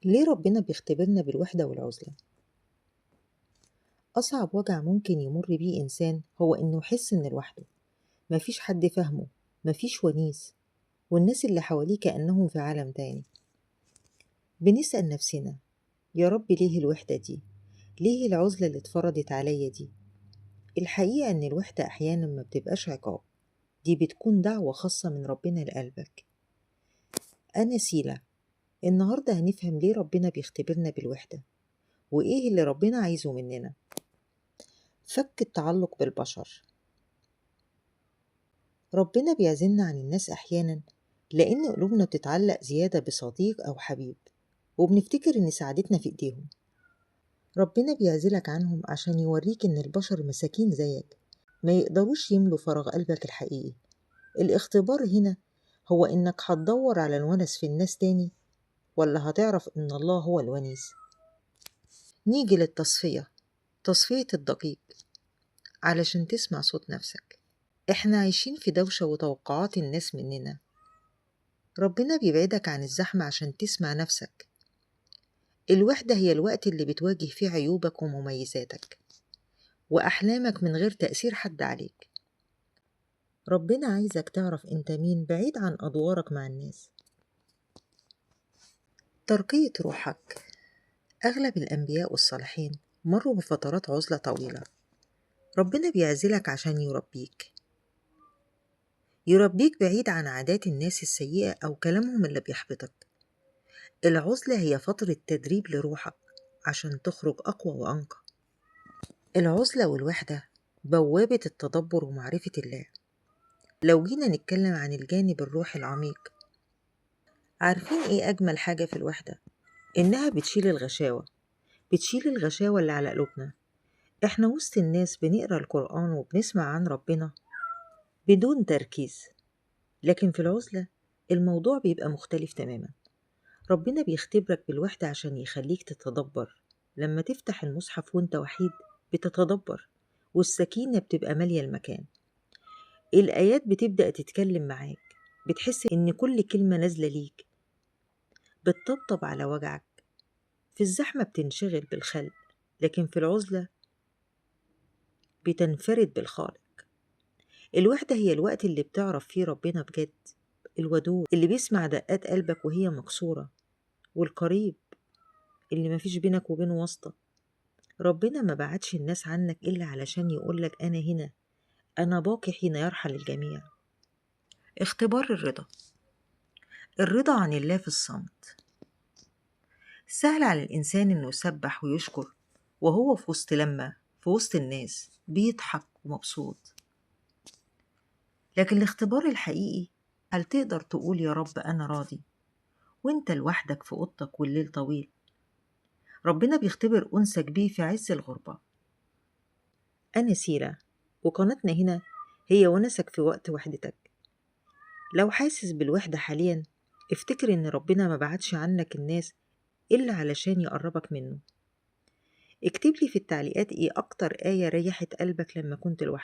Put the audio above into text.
ليه ربنا بيختبرنا بالوحدة والعزلة؟ أصعب وجع ممكن يمر بيه إنسان هو إنه يحس إن لوحده، مفيش حد فاهمه، مفيش ونيس، والناس اللي حواليه كأنهم في عالم تاني. بنسأل نفسنا يا رب ليه الوحدة دي؟ ليه العزلة اللي اتفرضت عليا دي؟ الحقيقة إن الوحدة أحيانا ما بتبقاش عقاب، دي بتكون دعوة خاصة من ربنا لقلبك. أنا سيلة، النهاردة هنفهم ليه ربنا بيختبرنا بالوحدة وإيه اللي ربنا عايزه مننا. فك التعلق بالبشر. ربنا بيعزلنا عن الناس أحيانا لأن قلوبنا بتتعلق زيادة بصديق أو حبيب، وبنفتكر إن سعادتنا في إيديهم. ربنا بيعزلك عنهم عشان يوريك إن البشر مساكين زيك، ما يقدروش يملوا فراغ قلبك الحقيقي. الاختبار هنا هو إنك هتدور على الونس في الناس تاني، ولا هتعرف إن الله هو الونيس. نيجي للتصفية، تصفية الدقيق، علشان تسمع صوت نفسك. إحنا عايشين في دوشة وتوقعات الناس مننا. ربنا بيبعدك عن الزحمة عشان تسمع نفسك. الوحدة هي الوقت اللي بتواجه فيه عيوبك ومميزاتك وأحلامك من غير تأثير حد عليك. ربنا عايزك تعرف أنت مين بعيد عن أدوارك مع الناس. ترقية روحك. أغلب الأنبياء والصالحين مروا بفترات عزلة طويلة. ربنا بيعزلك عشان يربيك، يربيك بعيد عن عادات الناس السيئة أو كلامهم اللي بيحبطك. العزلة هي فترة تدريب لروحك عشان تخرج أقوى وأنقى. العزلة والوحدة بوابة التدبر ومعرفة الله. لو جينا نتكلم عن الجانب الروحي العميق، عارفين إيه أجمل حاجة في الوحدة؟ إنها بتشيل الغشاوة، بتشيل الغشاوة اللي على قلوبنا. إحنا وسط الناس بنقرأ القرآن وبنسمع عن ربنا بدون تركيز، لكن في العزلة الموضوع بيبقى مختلف تماما. ربنا بيختبرك بالوحدة عشان يخليك تتدبر. لما تفتح المصحف وانت وحيد بتتدبر، والسكينة بتبقى مالية المكان. الآيات بتبدأ تتكلم معاك، بتحس إن كل كلمة نازلة ليك، بتطبطب على وجعك. في الزحمة بتنشغل بالخلق، لكن في العزلة بتنفرد بالخالق. الوحدة هي الوقت اللي بتعرف فيه ربنا بجد، الودود اللي بيسمع دقات قلبك وهي مكسورة، والقريب اللي مفيش بينك وبينه واسطة. ربنا ما بعدش الناس عنك إلا علشان يقولك أنا هنا، أنا باقي حين يرحل الجميع. اختبار الرضا. الرضا عن الله في الصمت. سهل على الإنسان إنه يسبح ويشكر وهو في وسط لمة، في وسط الناس، بيضحك ومبسوط. لكن الاختبار الحقيقي، هل تقدر تقول يا رب أنا راضي وانت لوحدك في أوضتك والليل طويل؟ ربنا بيختبر أنسك بيه في عز الغربة. أنا سيرة، وقناتنا هنا هي ونسك في وقت وحدتك. لو حاسس بالوحدة حاليا، افتكر إن ربنا ما بعدش عنك الناس إلا علشان يقربك منه. اكتب لي في التعليقات إيه أكتر آية ريحت قلبك لما كنت لوحدك.